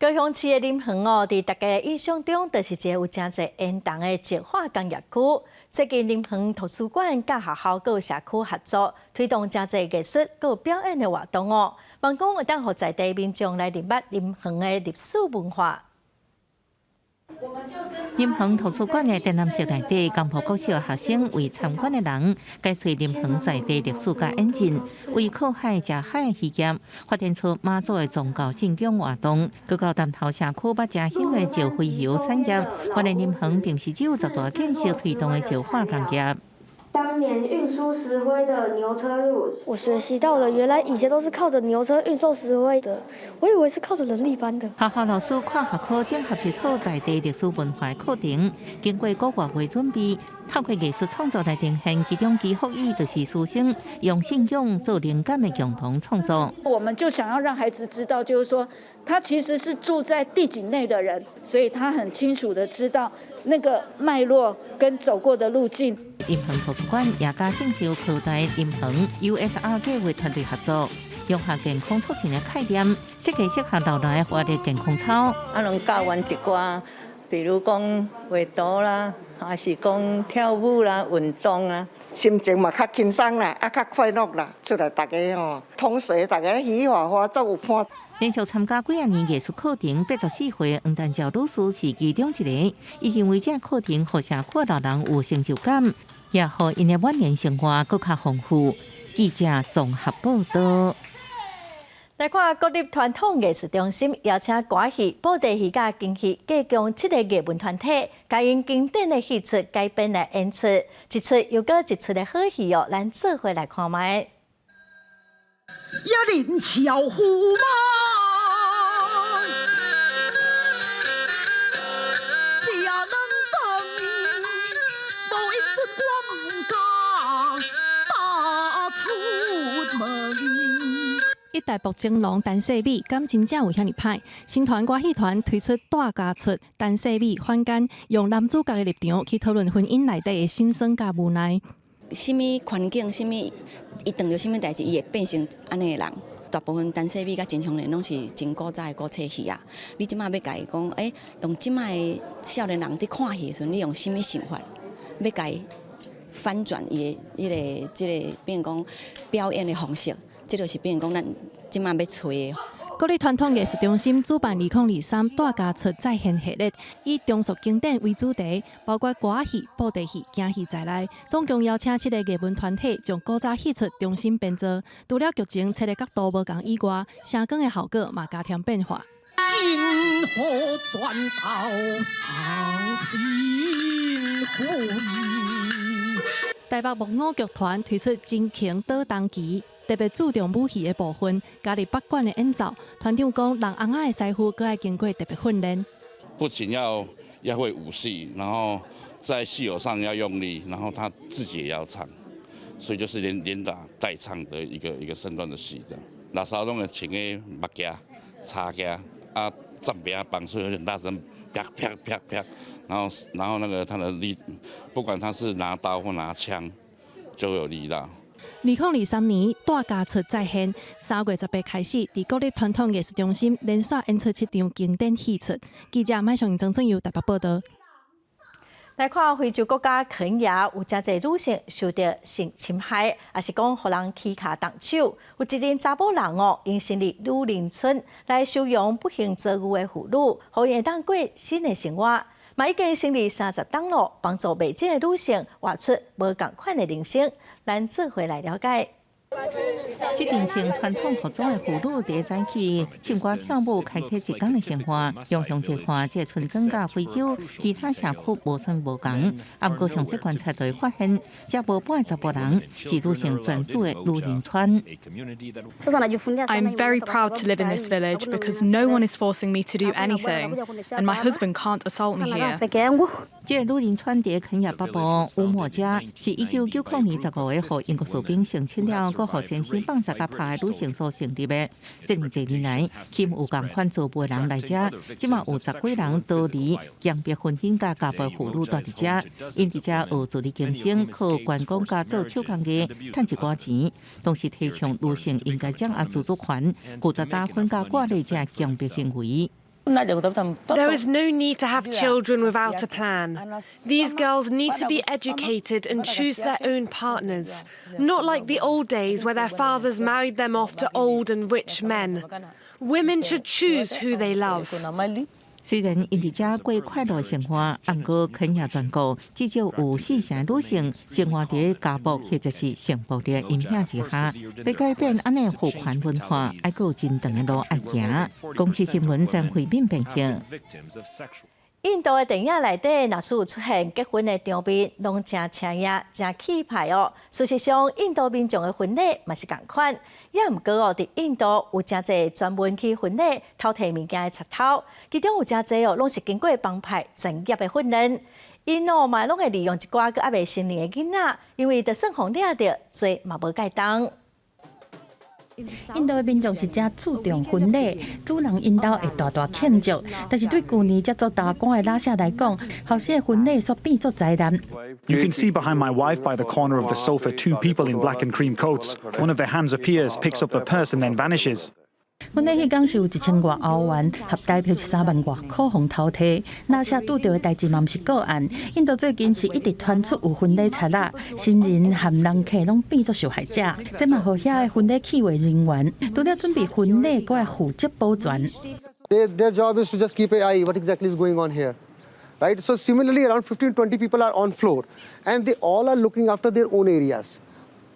高雄市的林園哦，佇大家的印象中，就是一个有誠濟煙囱的石化工業區。最近林園圖書館佮學校閣有社區合作，推動誠濟藝術閣有表演的活動哦。望講會當予在地民眾來認捌林園的歷史文化。林園圖書館的展覽室內底，江埔國小學生為參觀的人解說林園在地歷史佮演進，為靠海食海的漁業發展出媽祖的宗教信仰活動，閣到南投社區捌誠興的石灰油產業，原來林園並毋是只有十大建設推動的石化工業。當年運輸石灰的牛車路，我學習到了，原來以前都是靠着牛車運送石灰的，我以為是靠着人力搬的。學校老師跨學科整合一套在地歷史文化課程，經過幾個月準備，透過藝術創作來呈現，其中祈福椅就是師生用信仰做靈感的共同創作。我們就想要讓孩子知道，就是說他其實是住在地景內的人，所以他很清楚的知道那個脈絡跟走過的路徑。林園圖書館也佮正修科大林園 USR 計劃團隊合作，融合健康促進的概念，設計適合老人的活力健康操。啊，攏教阮一寡，比如講畫圖啦，還是講跳舞啦、運動啦，心情嘛較輕鬆啦，啊較快樂啦，出來大家吼，同學大家嘻嘻哈哈，足有伴。連續參加幾仔年藝術課程，84歲黃丹照老師是其中一個。伊認為這課程予社區老人有成就感，也予𪜶的晚年生活閣較豐富。記者綜合報道。來看國立傳統藝術中心邀請歌戲、布袋戲佮京戲，共共七個藝文團體，共𪜶經典的戲曲改編來演出，一齣又閣一齣的好戲哦，咱做伙來看覓。一連潮虎馬，食兩頓，無閒陣我毋敢踏出門。台北情郎陳世美，敢真正有遐爾歹？新團歌戲團推出大家出陳世美反姦，用男主角的立場去討論婚姻內底的心酸佮無奈。啥物環境，啥物伊碰著啥物代誌，伊會變成按呢的人。大部分陳世美佮秦香蓮攏是真古早的古冊戲啊。你這馬欲共伊講，欸，用這馬的少年人佇看戲的時陣，你用啥物想法欲共伊反轉伊的彼个這个，變講表演的方式，這就是變講咱這馬欲揣的。國立傳統藝術中心主辦2023大家出再現系列，以重塑經典為主題，包括歌仔戲、布袋戲、京戲在內，總共邀請七个藝文團體將古早戲曲重新編造。除了劇情切的角度無仝以外，聲光的效果嘛加添變化。金河轉到喪心灰。台北木偶劇團推出真情倒東旗，特別注重武戲的部分，加入北管的演奏。團長講，弄尪仔的師傅閣愛經過特別訓練。不僅要會武戲，然後在戲偶上要用力，然後他自己也要唱，所以就是連打帶唱的一個身段的戲。這樣，那時候攏會穿个目鏡、叉鏡啊，站邊幫，所以有點大聲，啪啪啪啪，然後那個他的力，不管他是拿刀或拿槍，就有力道。2023年大家出再現，3月18開始，佇國立傳統藝術中心連續演出七場經典戲曲。記者麥尚曾俊佑台北報道。來看非洲國家肯亞有誠濟女性受著性侵害，抑是講予人起跤動手。有一陣查某人哦，𪜶成立女人村來收容不幸遭遇的婦女，予𪜶會當過新的生活。嘛已經成立30冬咯，幫助袂少的女性活出無仝款的人生。咱做伙來了解。這陣穿傳統服裝的婦女，佇早起唱歌跳舞，開啟一工的生活。用向這看，這个村莊佮非洲其他社區無啥無仝。啊，毋過上次觀察就會發現，這無半個查埔人是女性專屬的女人村。 I'm very proud to live in this village because no one is forcing me to do anything, and my husband can't assault me here. 這个女人村佇肯亞北部烏莫加，是1990年15个予英國士兵性侵了，閣予先生放殺佮拍的女性所成立的。這爾濟年來，吸引有仝款遭遇的人來遮，這馬有十幾人逃離強迫婚姻佮家暴婦女蹛佇遮，𪜶佇遮學自力更生，靠觀光佮做手工藝，趁一寡錢。同時提倡女性應該掌握自主權，拒絕早婚佮割禮這強迫行為。 There is no need to have children without a plan. These girls need to be educated and choose their own partners, not like the old days where their fathers married them off to old and rich men. Women should choose who they love. 雖然𪜶佇遮過快樂生活，啊毋過肯亞全國至少有四成女性生活佇家暴或者是性暴力陰影之下，欲改變按呢父權文化，猶閣有真長的路愛行。公視新聞曾慧敏編譯。印度的電影內底，若是有出現結婚的場面，攏誠刺眼、誠氣派哦。事實上，印度民眾的婚禮嘛是仝款，也毋過哦，佇印度有誠濟專門去婚禮偷提物件的賊偷，其中有誠濟哦，攏是經過幫派專業的訓練。𪜶哦嘛攏會利用一寡閣猶未成年的囡仔，因為就算予掠著，罪嘛無蓋重。印度的民眾是誠注重婚禮，主人𪜶兜會大大慶祝。但是對舊年才做大官的拉舍來講，後生的婚禮煞變做災難。 You can see behind my wife by the corner of the sofa two people in black and cream coats. One of their hands appears, picks up the purse and then vanishes. 婚禮彼工是有1000外歐元，合台幣是3萬外箍予偷提。拉舍拄著的代誌嘛毋是個案。印度最近是一直傳出有婚禮賊仔，新人和人客攏變做受害者。這嘛予遐的婚禮企劃人員，除了準備婚禮，閣愛負責保全。 Their job is to just keep an eye what exactly is going on here. Right? So similarly, around 15, 20 people are on floor and they all are looking after their own areas.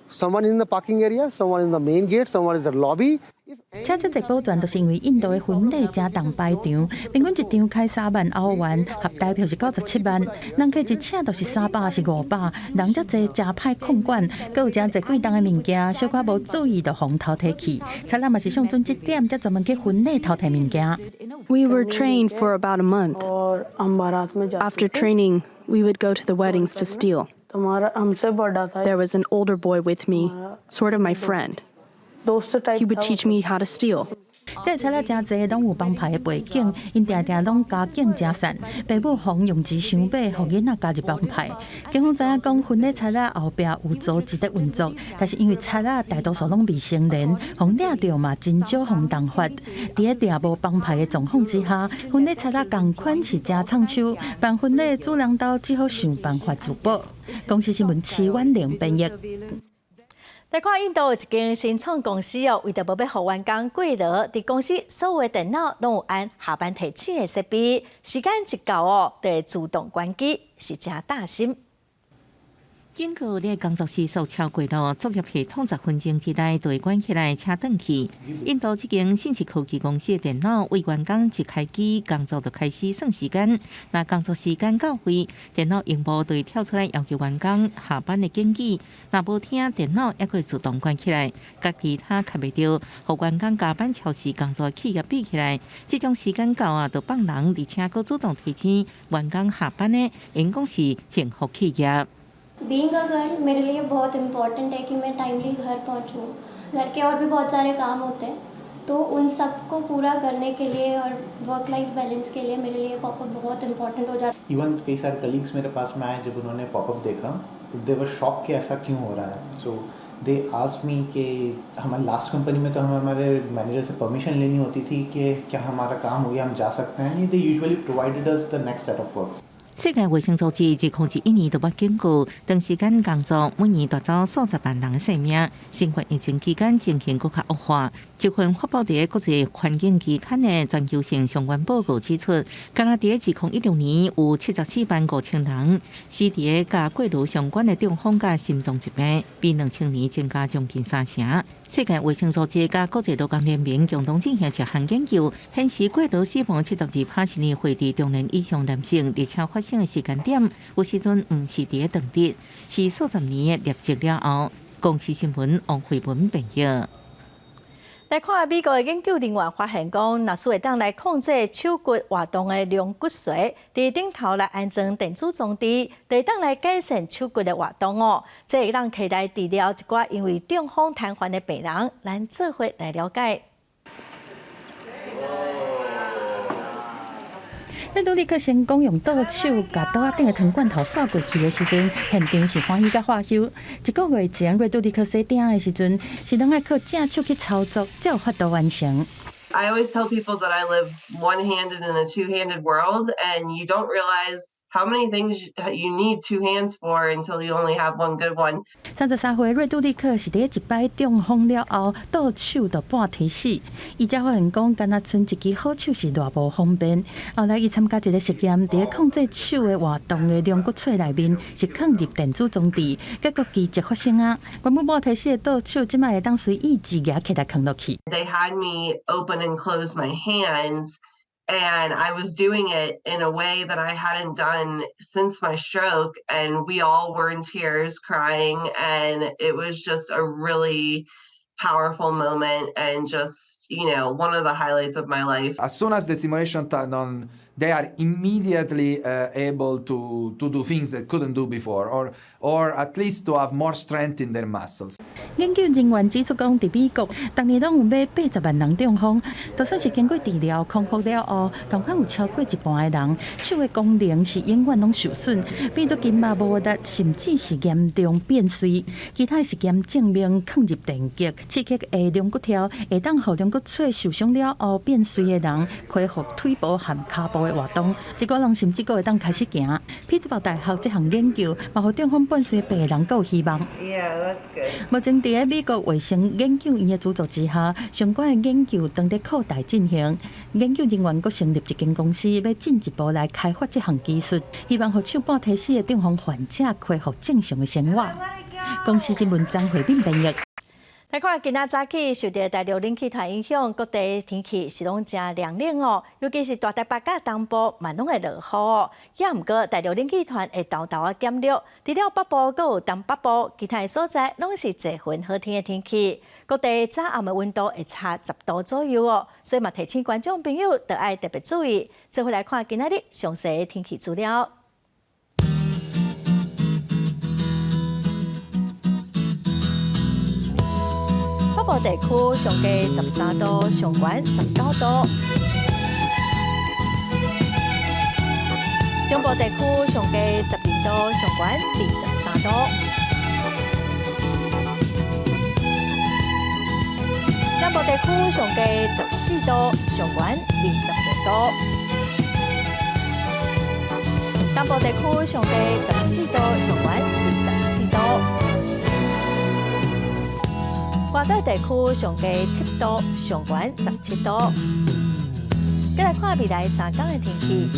Someone is in the parking area, someone in the main gate, someone is in the lobby. 請這濟保全，就是因為印度的婚禮誠重排場，平均一場開3萬歐元，合台幣是97萬。人客一請就是300抑是500，人遮濟誠歹控管，閣有誠濟貴重的物件，小可無注意就予偷提去。賊仔嘛是相準這點，才專門去婚禮偷提物件。 We were trained for about a month. After training, we would go to the weddings to steal. There was an older boy with me, sort of my friend. He would teach me how to steal. 這賊仔誠濟攏有幫派的背景，𪜶定定攏家境誠散，爸母予用錢收買，予囡仔加入幫派。警方知影講，婚禮賊仔後壁有組織佇運作，但是因為賊仔大多數攏未成年，予掠著嘛真少予重罰。佇咧掠無幫派的狀況之下，婚禮賊仔仝款是誠創手，辦婚禮主人兜只好想辦法自保。公視新聞徐婉玲編譯。來看印度有一間新創公司哦，為著無欲予員工過勞，佇公司所有的電腦攏有按下班提醒的設備，時間一到哦，就會自動關機，是誠貼心。警告你工作時數超過囉，作業系統10分鐘之內就會關起來請轉去。印度這間信息科技公司的電腦為員工一開機工作就開始算時間，若工作時間到位，電腦螢幕就會跳出來要求員工下班的警語。若無聽，電腦也會自動關起來。佮其他較袂著，予員工加班超時工作企業比起來，這種時間到啊，就放人，而且閣主動提醒員工下班的，𪜶講是幸福企業。 Being a girl मेरे लिए बहुत इम्पोर्टेंट है कि मैं टाइमली घर पहुंचूं। घर के और भी बहुत सारे काम होते हैं, तो उन सब को पूरा करने के लिए और work life balance के लिए मेरे लिए पॉपअप बहुत इम्पोर्टेंट हो जाता। इवन कई सारे कलीग्स मेरे पास में आए, जब उन्होंने पॉपअप देखा, दे वर शॉक्ड कि ऐसा क्यों हो रहा है। सो they asked me कि हमारी लास्ट कंपनी में तो हमें हमारे मैनेजर से परमिशन लेनी होती थी कि क्या हमारा काम हो गया, हम जा सकते हैं। They usually provided us the next set of works. 世界衛生組織2021年就捌警告，長時間工作每年奪走數十萬人的性命。新冠疫情期間情形閣較惡化。這份發布佇國際環境期刊的全球性相關報告指出，敢若佇2016年有74萬5千人死佇佮過勞相關的中風佮心臟疾病，比2000年增加將近三成。世界衛生組織佮國際勞工聯盟共同進行一項研究，顯示過勞死亡72趴是年歲佇中年以上男性，而且發生的時間點有時陣毋是佇當日，是數十年的累積了後。公視新聞王慧文編譯。來看美國的研究人員發現講，若是會當來控制手骨活動的龍骨髓，佇頂頭來安裝電子裝置，就會當來改善手骨的活動哦。這會當提來治療一寡因為中風癱瘓的病人，咱做伙來了解。瑞杜利克成功用倒手共桌仔頂的糖罐頭掃過去的時陣，現場是歡喜佮化羞。一個月前，瑞杜利克洗鼎的時陣，是攏愛靠正手去操作，才有法度完成。 I always tell people that I live one-handed in a two-handed world, and you don't realize how many things you need two hands for until you only have one good one. 33歲瑞杜利克是佇一擺中風了後，倒手就半䖙死。伊才發現講，敢若賰一支好手是偌無方便。後來伊參加一個實驗，佇控制手的活動的龍骨髓內面是囥入電子裝置，結果奇蹟發生啊！原本半䖙死的倒手，這擺會當隨意志舉起來囥落去。 They had me open and close my hands, and I was doing it in a way that I hadn't done since my stroke, and we all were in tears crying, and it was just a really powerful moment and just one of the highlights of my life. As soon as the stimulation turned on, they are immediately able to do things they couldn't do before, or at least to have more strength in their muscles. 研究人員指出講，佇美國，逐年攏有欲80萬人中風，就算是經過治療康復了後，仝款有超過一半的人手的功能是永遠攏受損，變做筋肉無力，甚至是嚴重變綏。其他實驗證明，囥入電極刺激的龍骨條，會當予龍骨髓受傷了後變綏的人恢復腿部和跤部的活動，這個人甚至閣會當開始行。匹茲堡大學這項研究，嘛予中風半衰的病人閣有希望。 Yeah, that's good. 目前佇咧美國衛生研究院的資助之下，相關的研究正佇擴大進行。研究人員閣成立一間公司，欲進一步來開發這項技術，希望予手半䖙死的中風患者恢復正常的生活。公視新聞張慧敏編譯。來看今仔早起受著大陸冷氣團影響，各地天氣是攏誠涼冷哦，尤其是大台北佮東部嘛攏會落雨哦。也毋過大陸冷氣團會沓沓仔減弱，除了北部閣有東北部，其他的所在攏是濟雲好天的天氣。各地早暗的溫度會差10度左右哦，所以嘛提醒觀眾朋友，著愛特別注意。做伙來看今仔日詳細的天氣資料。北部地區上低13度，上懸19度。中部地區上低12度，上懸23度。南部地區上低14度，上懸25度。東部地區上低14度，上懸24度。外島地區上低7度，上懸17度。閣來看未來3工的天氣。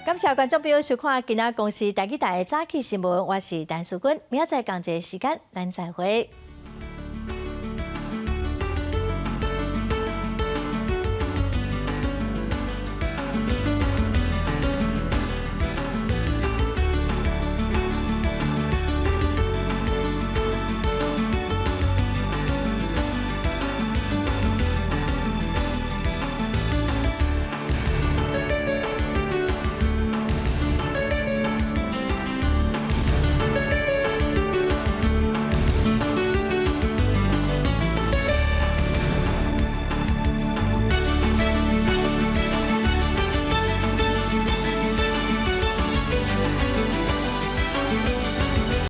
感謝觀眾朋友收看今仔公視台語台的早起新聞，我是陳淑君，明仔載仝一个時間，咱再會。